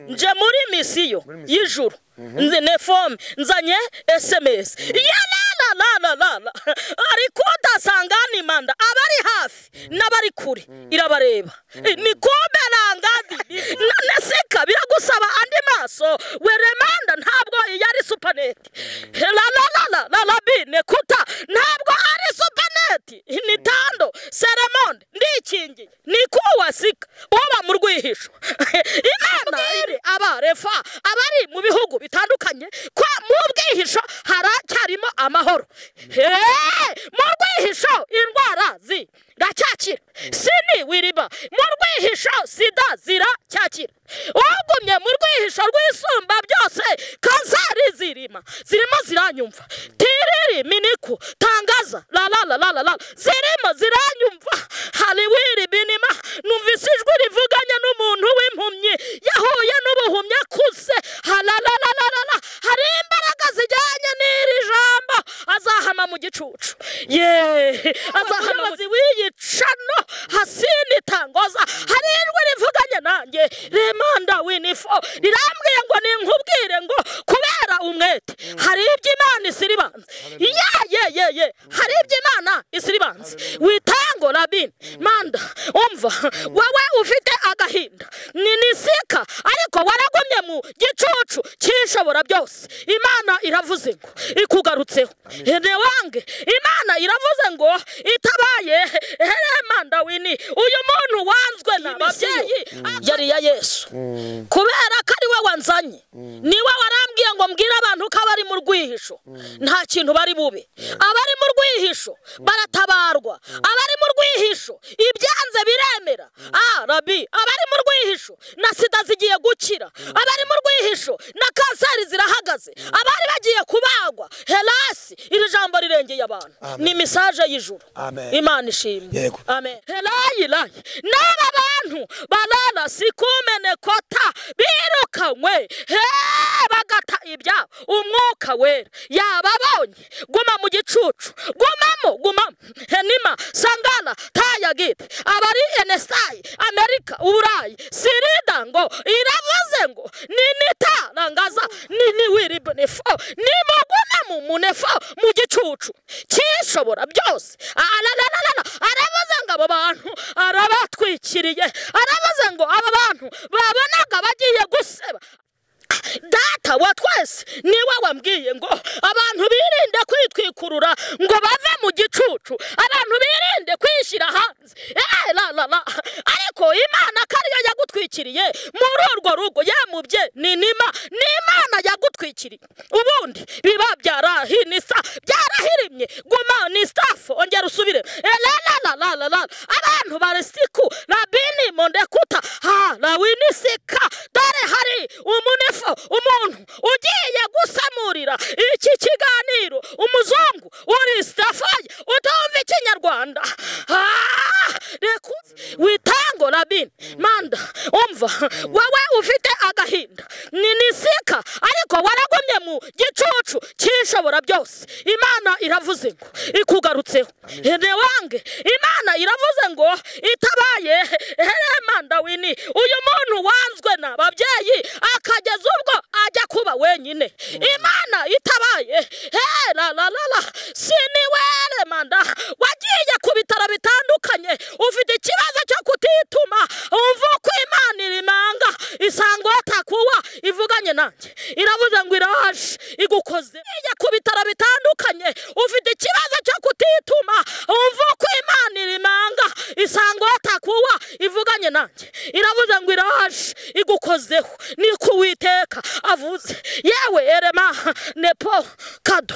Nje muri misiyo y'ijuru nefome nzanye SMS ya la la la la la ariko dasangani manda abari hafi n'abari kure irabareba ni koberangadi naseka biragusaba andi maso weremanda ntabwo yari supernet la la la la la bine kuta ntabwo ari supernet ni tando seremonde ndikingi ni kuwasika uba mu rwihisho Imana iri abarefa abari mu bihugu bitandukanye kwa mu bwihisho haracyarimo amahoro. Mu rwihisho indwara ziracyakira sini wiriba mu rwihisho sida ziracyakira ugumye mu rwihisho rwisumba byose kanseri zirima zirimo ziranyumva tiriri miniku tangaza la la la la la zirimo ziranyumva haliwiri binima numvise ijwi rivuganye n'umuntu w'impumyi yahuye n'ubuhumyi akuze halalalalala hari imbaraga zijyanye n'iri jambo azahama mu gicucu ye azahama wiyicano hasini tangoza hari ijwi rivuganye nanjye remanda winifo rirambwiye ngo ninkubwire ngo kubera umwete hari ibyo Imana isiribanze ye ye ye ye hari ibyo Imana isiribanze witango rabin manda umva wewe ufite agahinda ni nisika ariko waragumye mu gicucu cyishobora byose Imana iravuze ngo ikugarutseho hene wange Imana iravuze ngo itabaye heremanda wini uyu muntu wanzwe n'ababyeyi yari ya Yesu kubera ko ari we wanzanye niwe warambwiye ngo mbwire abantu ko abari mu rwihisho nta kintu bari bube abari mu rwihisho baratabarwa abari mu rwihisho ibyanze biremera rabi abari mu rwihisho na sida zigiye gukira abari mu rwihisho na kanseri zirahagaze abari bagiye kubagwa helasi iri jambo rirengeye abantu ni message y'ijuru Imana ishimwe amen helayi layi n'aba bantu balala sikumene kota birukanywe he bagata ibya umwuka wera yababonye guma mu gicucu gumamo gumamo henima sangala tayagite abari enesai Amerika Uburayi sirida ngo iravuze ngo ninita rangaza nini wiribnefo nimuguma mu munefo mu gicucu cyishobora byose alalalala aravuze ngo abo bantu arabatwikiriye aravuze ngo aba bantu babonaga bagiye guseba data wa twese niwe wambwiye ngo abantu birinde kwitwikurura ngo bave mu gicucu abantu birinde kwishyira hanze la la la ariko Imana kariyo yagutwikiriye muri urwo rugo yamubye ni nima ni Imana yagutwikiriye ubundi biba byarahinisa byarahirimye guma ni staff ongera usubire la la la la la abantu barisiku rabini mondekuta ha la winisika dore hari umunefo umuntu ugiye gusamurira iki kiganiro umuzungu uri stafaye utumva ikinyarwanda witango rabin manda umva wewe ufite agahinda ni nisika ariko waragumye mu gicucu cyishobora byose Imana iravuze ngo ikugarutseho hene wange Imana iravuze ngo itabaye heremanda wini uyu muntu wanzwe n'ababyeyi akageza ubwo ajya kuba wenyine Imana itabaye he la la la la siniwere manda wagiye ku bitaro bitandukanye ufite ikibazo cyo kutituma umva ko Imana irimanga isango takuwa ivuganye nanjye iravuze ngo iraje igukoze ijya ku bitaro bitandukanye ufite ikibazo cyo kutituma umva ko Imana irimanga isango takuwa ivuganye nanjye iravuze ngo iraje igukozeho ni kuwiteka avuze yewe erema nepo kado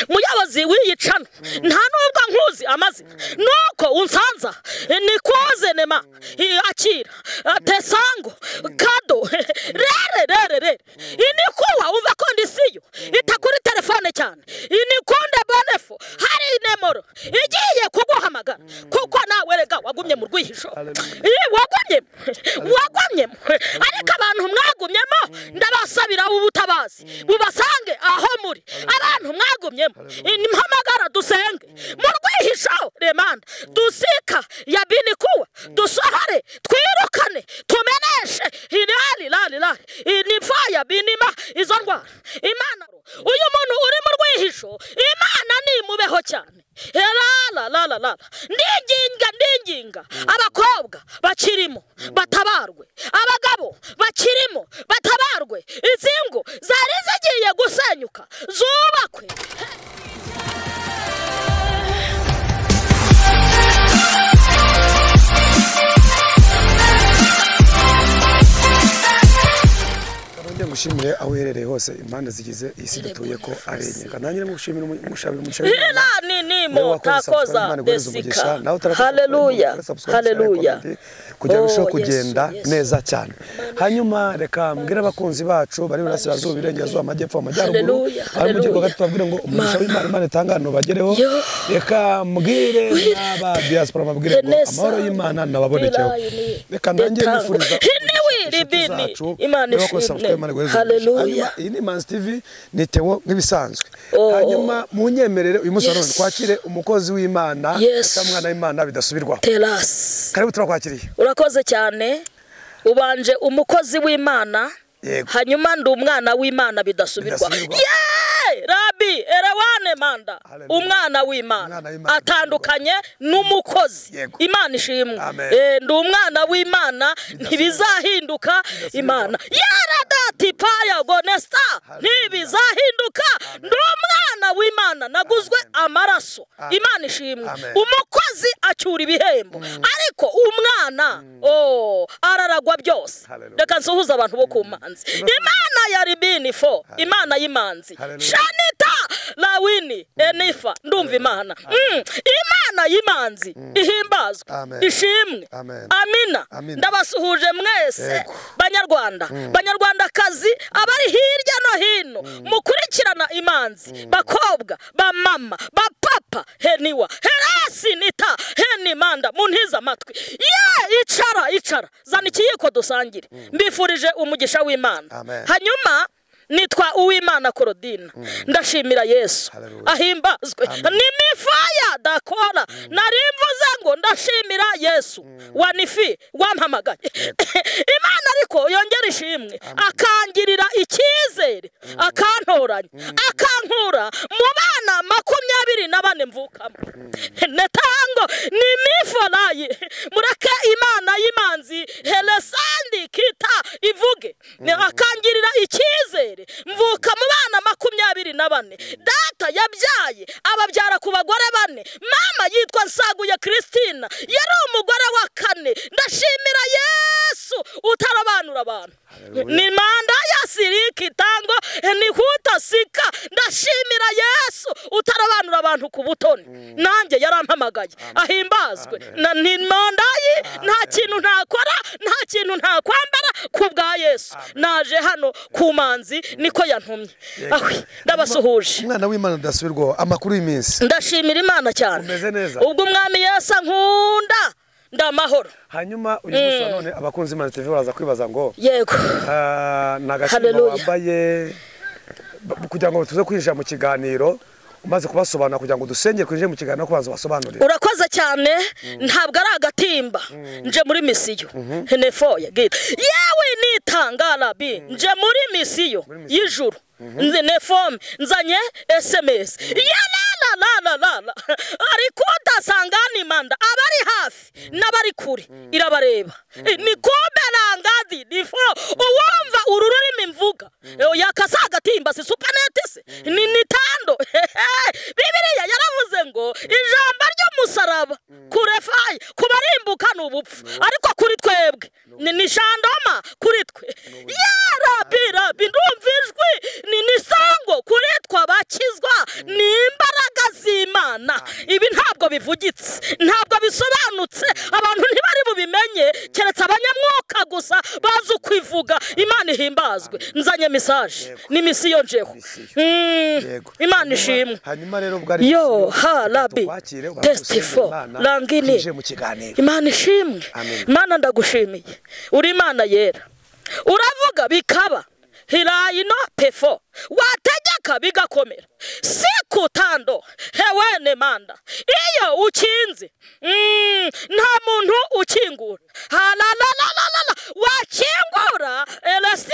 muyabazi wiyicana nta nubwo nkuzi amazina nuko unsanza nikoze nema akira tesango kado rere rere rere inikuwa umva ko ndisiyo itakuri telefone cyane inikunde bonefo hari inemoro igiye kuguhamagara kuko nawe rega wagumye mu rwihisho wagumye wagumye ariko abantu mwagumyemo ndabasabira ubutabazi bubasange aho muri abantu mwagumye impamagara dusenge mu rwihisho remanda dusika yabini kuwa dusohore twirukane tumeneshe hilali Hera inifaya binima izo ndwara. Imana uyu muntu uri mu rwihisho, Imana nimubeho cyane. Hera la la la la. Ndinginga abakobwa bakirimo batabarwe, abagabo bakirimo batabarwe, izingo zari zigiye gusenyuka zubakwe. Ngushimire aho uherereye hose impande zigize isi dutuye ko arenyeka. Nanjye ngushimire umushabira desika. Haleluya, haleluya, kugira ngo kugenda neza cyane. Hanyuma reka mbwira abakunzi bacu bari burasirazuba, iburengerazuba, amajyepfo, amajyaruguru, ari mu gihugu tubabwire ngo umugisha w'Imana Imana itangano bagereho. Reka mbwire n'aba diaspora mabwire ngo amahoro y'Imana nababonekeho. Reka nanjye nifuriza Imana ishimwe. Haleluya. Iyi ni Imanzi TV, ni Theo nk'ibisanzwe. Hanyuma munyemerere uyu munsi none twakire umukozi w'Imana cyangwa umwana w'Imana bidasubirwaho. Karibu, turakwakiriye. Urakoze cyane. Ubanje umukozi w'Imana, hanyuma ndi umwana w'Imana bidasubirwaho. Rabi erewane manda, umwana w'Imana atandukanye n'umukozi. Imana ishimwe. Ndi umwana w'Imana ntibizahinduka. Imana yaradati paya gonesta ntibizahinduka. Ndi umwana w'Imana naguzwe amaraso. Imana ishimwe. Umukozi acyura ibihembo, ariko umwana araragwa byose. Reka nsuhuze abantu bo ku manzi. Imana ya ribini fo, Imana y'imanzi. Shanita lawini enifa, ndumva Imana. Imana y'imanzi ihimbazwe, ishimwe. Amina. Ndabasuhuje mwese Banyarwanda, Banyarwandakazi abari hirya no hino mukurikirana imanzi, bakobwa, ba mama, ba papa, heniwa herasi nita henimanda, muntiza amatwi. Ye icara icara, zana ikiyiko dusangire. Mbifurije umugisha w'Imana. Hanyuma nitwa Uwimana Korodina. Ndashimira Yesu ahimbazwe. Nimifaya dakora narimvuze ngo ndashimira Yesu wanifi wampamagaye. Imana ariko yongera ishimwe, akangirira icyizere, akantoranya, akankura mu bana 24 mvukamo. Netango nimifalayi. Mureke Imana y'imanzi helesandi kita ivuge. Akangirira icyizere, mvuka mu bana 24. Data yabyaye ababyara ku bagore 4. Mama yitwa Nsaguye Christina, yari umugore wa 4. Ndashimira Yesu utarabanura abantu. Ni manda ya siriki tango ni huta sika. Ndashimira Yesu utarabanura abantu ku butoni. Nanjye yarampamagaye ahimbazwe. Ni manda yi, nta kintu ntakora, nta kintu ntakwambara ku bwa Yesu. Naje hano ku manzi niko yantumye. Ndabasuhuje. Umwana w'Imana udasubirwaho, amakuru y'iminsi. Ndashimira Imana cyane. Umeze neza. Ubwo umwami Yesu ankunda ndamahoro. Hanyuma uyu munsi none abakunzi Imanzi TV baraza kwibaza ngo yego nagashimba wambaye kugira ngo tuze kwinjira mu kiganiro, umaze kubasobanura kugira ngo dusengere kwinjira mu kiganiro kubanza basobanurire. Urakoze cyane. Ntabwo ari agatimba, nje muri misiyo henefoya gita. Yewe nitangara bi nje muri misiyo y'ijuru. Nze nefome nzanye SMS. La la la la. Ariko utasangani manda abari hafi n'abari kure irabareba. Ni kumbe rangadi nifo uwumva ururimi mvuga yakasaga timba si supanete se ni nitando. Bibiliya yaravuze ngo ijambo ry'umusaraba kurefayi kubarimbuka n'ubupfu, ariko kuri twebwe ni shandoma kuri twe. Yarabi rabi ndumva ijwi ni nisango kuri twe abakizwa ni imbaraga z'Imana. Ibi ntabwo bivugitse, ntabwo bisobanutse, abantu ntibari bubimenye keretse abanyamwuka gusa bazi ukwivuga. Imana ihimbazwe. Nzanye message ni misiyo njeho. Imana ishimwe. Hanyuma rero bwari yo ha rabi testifo langini. Imana ishimwe. Imana ndagushimiye, uri Imana yera, uravuga bikaba. Hirayino pefo wategeka bigakomera. Siku tando hewene manda iyo ukinze nta muntu ukingura. Halalalalala wakingura elasi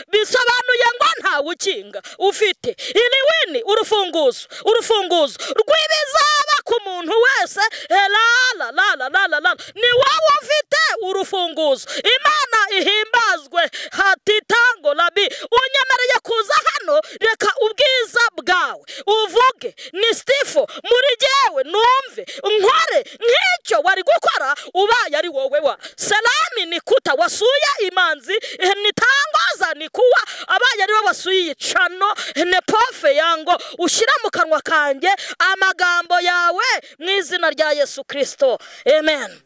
Bisobanuye ngo ntawe ukinga ufite iliwini, urufunguzo, urufunguzo rw'ibizaba ku muntu wese. La la la la la la, ni wowe ufite urufunguzo. Imana ihimbazwe. Hatitango labi, unyemereye kuza hano, reka ubwiza bwawe uvuge ni stifo muri jyewe, numve nkore nk'icyo wari gukora ubaye ari wowe. Wa salami nikuta wasuye imanzi nitangoza nikuwa abaye ari wowe wasuye icano nepofe yango, ushyira mu kanwa kanjye amagambo yawe mu izina rya Yesu Kristo, amen.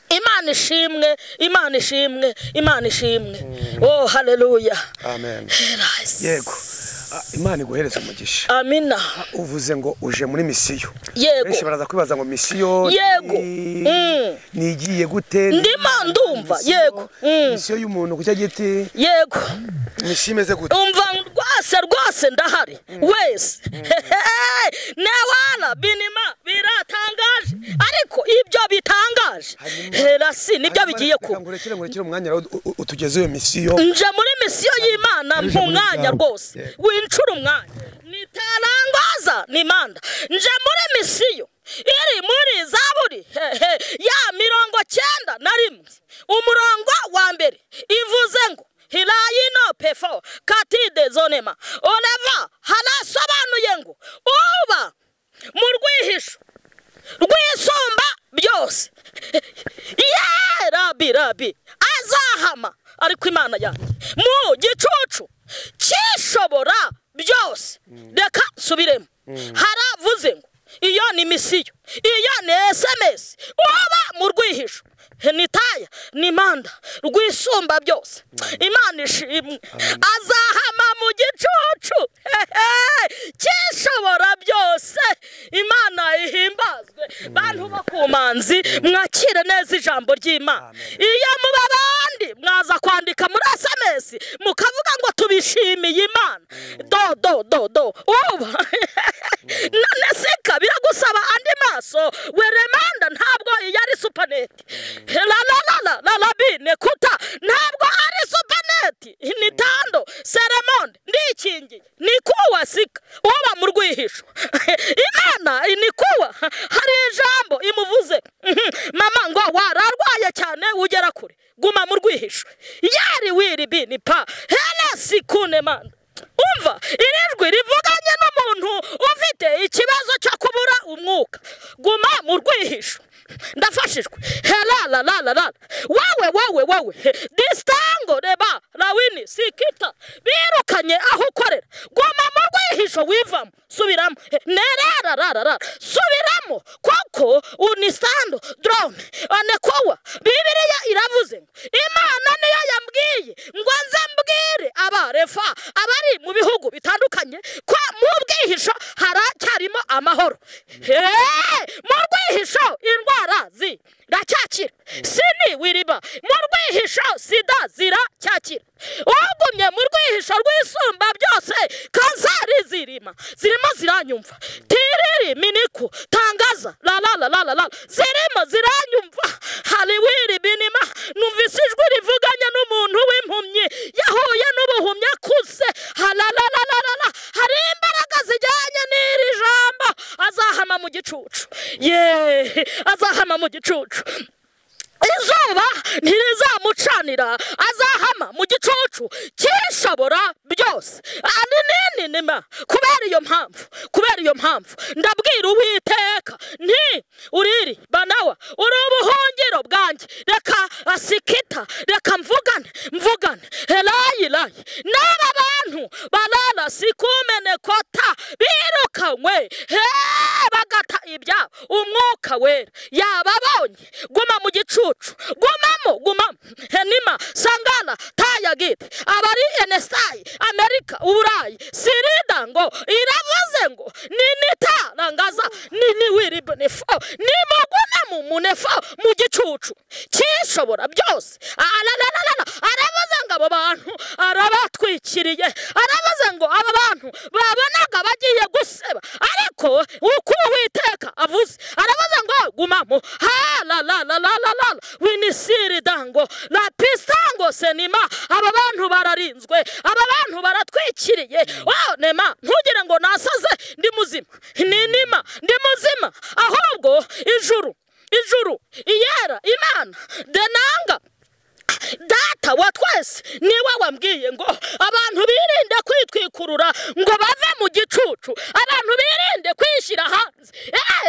Imana ishimwe, Imana ishimwe, Imana ishimwe. Oh, haleluya, amen. Yego, Imana iguhereze umugisha. Amina. Uvuze ngo uje muri misiyo. Yego. Benshi baraza kwibaza ngo misiyo yego nigiye gute? Ndimo ndumva. Yego. Misiyo y'umuntu ku giti. Yego. Misiyo imeze gute? Umva rwose rwose ndahari wese. Newala binima biratangaje, ariko ibyo bitangaje herasi nibyo bigiye kuba. Ngurekere umwanya utugeze iyo misiyo. Nje muri misiyo y'Imana mpumwanya rwose, wincura umwanya nitarangaza ni manda. Nje muri misiyo iri muri Zaburi ya 91 umurongo wa mbere, ivuze ngo hilayino pefo katide zonema oleva. Harasobanuye ngo uba mu rwihisho rwisumba byose, ye rabi rabi azahama, ariko Imana yanjye mu gicucu cyishobora byose. Reka subiremo, haravuze ngo iyo ni misiyo, iyo ni SMS. Uba mu rwihisho nitaya ni manda rwisumba byose. Imana ishimwe, azahama mu gicucu cyishobora byose. Imana ihimbazwe. Bantu bakumanzi, mwakire neza ijambo ry'Imana. Iyo muba abandi mwaza kwandika muri SMS mukavuga ngo tubishimiye Imana, do do do do uba none sika biragusaba andi maso. Weremanda ntabwo iyo ari supanet, la la la la la la bi nekuta, ntabwo ari supanet, ni tando seremonde ndikingi nikuwa sika uba mu rwihisho. Imana nikuwa hari ijambo imuvuze mama ngo wararwaye cyane ugera kure, guma mu rwihisho yari wiri bi ni pa hela sikune manda. Umva irijwi rivuganye n'umuntu ufite ikibazo cyo kubura umwuka, guma mu rwihisho. Ndafashijwe. Hela la la la la, wawe wawe wawe distango reba lawini sikita birukanye aho ukorera, guma mu rwihisho wivamo, subiramo nerara ra ra, subiramo koko unisando drone anekowa. Bibiliya iravuze ngo Imana niyo yambwiye ngo nze mbwire abarefa abari mu bihugu bitandukanye ko mu bwihisho haracyarimo amahoro. Mu rwihisho indwara ziracyakira, sini wiriba mu rwihisho sida ziracyakira. Ugumye mu rwihisho rwisumba byose, kanseri zirima zirimo ziranyumva, tiriri miniku tangaza la la la la la, zirimo ziranyumva. Haliwiri binima, numvise ijwi rivuganye n'umuntu w'impumyi yahuye n'ubuhumyi akuze. Halalalalala, hari imbaraga zijyanye n'iri jambo. Azahama mu gicucu, ye azahama mu gicucu. Izuba ntirizamucanira, azahama mu gicucu cyishobora byose. Aninini nima. Kubera iyo mpamvu, kubera iyo mpamvu ndabwira Uwiteka nti uriri banawa uri ubuhungiro bwanjye, reka asikita, reka mvugane mvugane helayi layi n'aba bantu balala sikumene kota birukanywe he bagata ibyabo. Umwuka wera yababonye, guma mu gicucu, gumamo gumamo henima sangala tayagite abari enesai Amerika Uburayi sirida ngo iravuze ngo ninita rangaza nini wiribnefo nimuguma mu munefo mu gicucu cyishobora byose. Alalalala, aravuze ngo abo bantu arabatwikiriye, aravuze ngo aba bantu babonaga bagiye guseba, ariko uko Uwiteka avuze, aravuze ngo bagumamo. Ha la la la la la la winisiri dango la pisango senima. Aba bantu bararinzwe, aba bantu baratwikiriye. Oh nema, ntugire ngo nasaze, ndi muzima, ni nima, ndi muzima. Ahubwo ijuru, ijuru iyera Imana denanga data wa twese niwe wambwiye ngo abantu birinde kwitwikurura ngo bave mu gicucu, abantu birinde kwishyira hanze.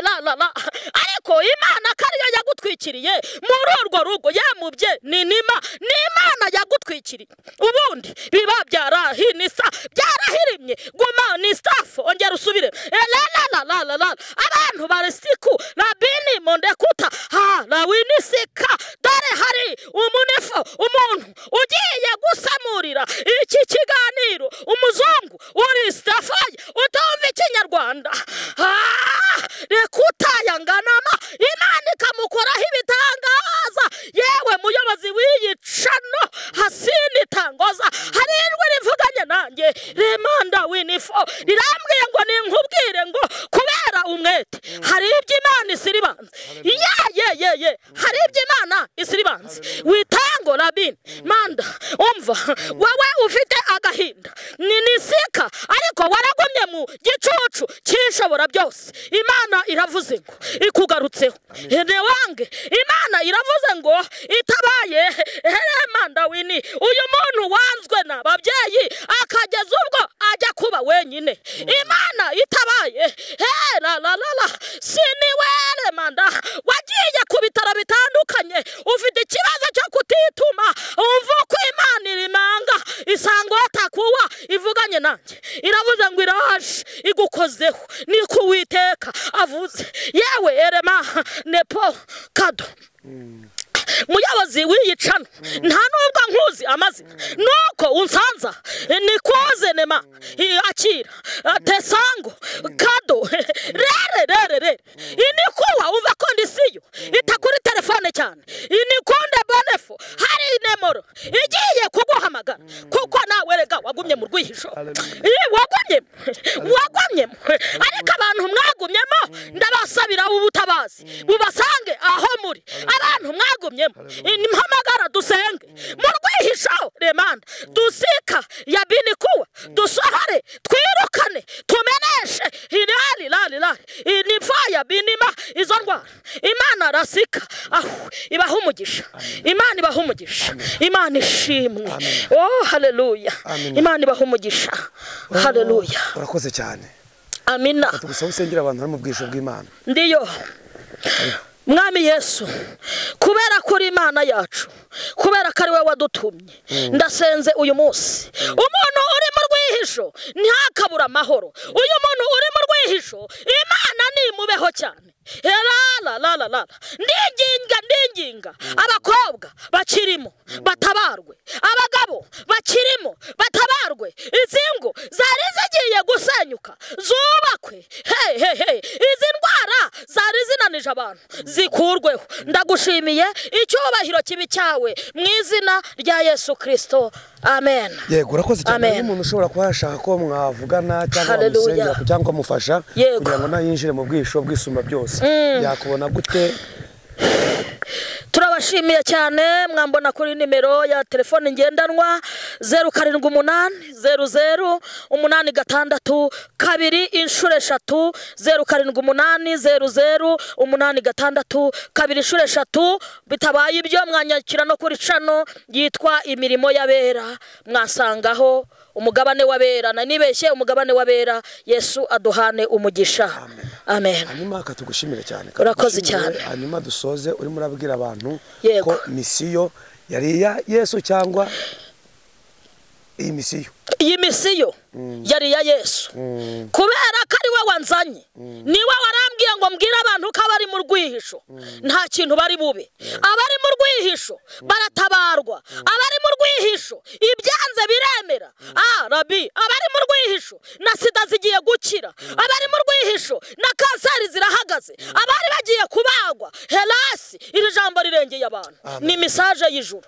La la la, ariko Imana kariyo yagutwikiriye muri urwo rugo yamubye ni nima, ni Imana yagutwikiriye. Ubundi biba byarahinisa, byarahirimye. Guma ni staff, ongera usubire. La la la la la, abantu barisiku rabini mondekuta ha la winisika. Dore hari umunefo, umuntu ugiye gusamurira iki kiganiro, umuzungu uri stafaye utumva ikinyarwanda, rekutayanganama, Imana ikamukoraho ibitangaza. Yewe muyobozi w'iyi cano hasini tangoza, hari ijwi rivuganye nanjye remanda winifo rirambwiye ngo ninkubwire ngo kubera umwete hari ibyo Imana isiribanze. Ye ye ye ye, hari ibyo Imana isiribanze. Witango rabini manda, umva wewe ufite agahinda ni nisika, ariko waragumye mu gicucu cyishobora byose. Imana iravuze ngo ikugarutseho. Ene wange, Imana iravuze ngo itabaye manda wini. Uyu muntu wanzwe n'ababyeyi akageza ubwo ajya kuba wenyine. Imana itabaye la la la la siniwere manda, wagiye ku bitaro bitandukanye ufite ikibazo cyo kutituma. Umva ko Imana irimanga isango takuwa ivuganye nanjye, iravuze ngo iraje igukozeho, niko Uwiteka avuze. Yewe erema nepo kado muyobozi w'iyicano, nta nubwo nkuzi amazina, nuko unsanza nikoze nema akira tesango kado rere rere rere inikuwa umva ko ndisiyo itakuri telefone cyane inikunde bonefo hari inemoro igiye kuguhamagara, kuko nawe rega wagumye mu rwihisho, wagumye ariko abantu mwagumyemo ndabasabira ubutabazi bubasange aho muri. Abantu mwagumyemo impamagara dusenge mu rwihisho remanda dusika yabini kuwa dusohare twirukane tumeneshe irali lali lali inifaya binima izo ndwara. Imana rasika aho ibaha umugisha, Imana ibaha umugisha, Imana ishimwe. Oh haleluya, Imana ibaha umugisha. Haleluya, urakoze cyane. Amina. Tugusaba usengera abantu bari mu bwisho bw'Imana. Ndiyo Mwami Yesu, kubera kuri Imana yacu, kubera ko ari we wadutumye, ndasenze uyu munsi umuntu uri mu rwihisho ntakabura amahoro. Uyu muntu uri mu rwihisho Imana nimubeho cyane. La la la la, ndinginga ndinginga abakobwa bakirimo batabarwe, abagabo bakirimo batabarwe. Izi ngo zari zigiye gusenyuka zubakwe. Hey hey hey, izi ndwara zari zinanije abantu zikurweho. Ndagushimiye, icyubahiro kibi cyawe mu izina rya Yesu Kristo, amen. Yego, urakoze cyane. Umuntu ushobora kuba yashaka ko mwavugana cyangwa bamusengera cyangwa kumufasha kugira ngo nayinjire mu bwisho bwisumba byose, yakubona gute? Turabashimiye cyane. Mwambona kuri nimero ya telefone ngendanwa 078 00 86 2 inshuro 3, 078 00 86 2 inshuro 3. Bitabaye ibyo mwanyakira no kuri cano yitwa Imirimo y'Abera, mwasangaho umugabane w'abera. Na nibeshye umugabane w'abera. Yesu aduhane umugisha. Amen. Hanyuma katugushimire cyane. Urakoze cyane. Hanyuma dusoze urimo urabwira abantu ko misiyo yari ya Yesu cyangwa iyi misiyo. Iyi misiyo yari ya Yesu. Kubera ko ari we wanzanye, niwe warambwiye ngo mbwire abantu ko abari mu rwihisho nta kintu bari bube. Abari mu rwihisho baratabarwa, abari mu rwihisho ibyanze biremera. Rabi, abari mu rwihisho na sida zigiye gukira, abari mu rwihisho na kanseri zirahagaze, abari bagiye kubagwa. Helasi, iri jambo rirengeye abantu, ni message y'ijuru.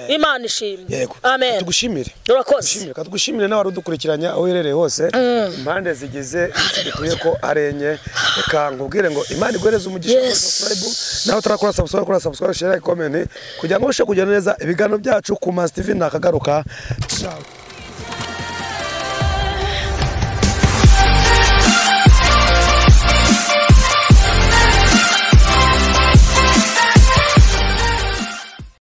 Imana ishimwe. Amen. Tugushimire. Urakoze. Tugushimire. Ngushimire nawe udukurikiranya aho uherereye hose, impande zigize isi dutuye ko ari enye. Reka nkubwire ngo Imana iguhereze umugisha. Yes. Subscribe nawe utarakora subscribe, kora subscribe, share, comment kugira ngo ubashe kugenda neza ibiganiro byacu ku Manzi TV. Nakagaruka, ciao.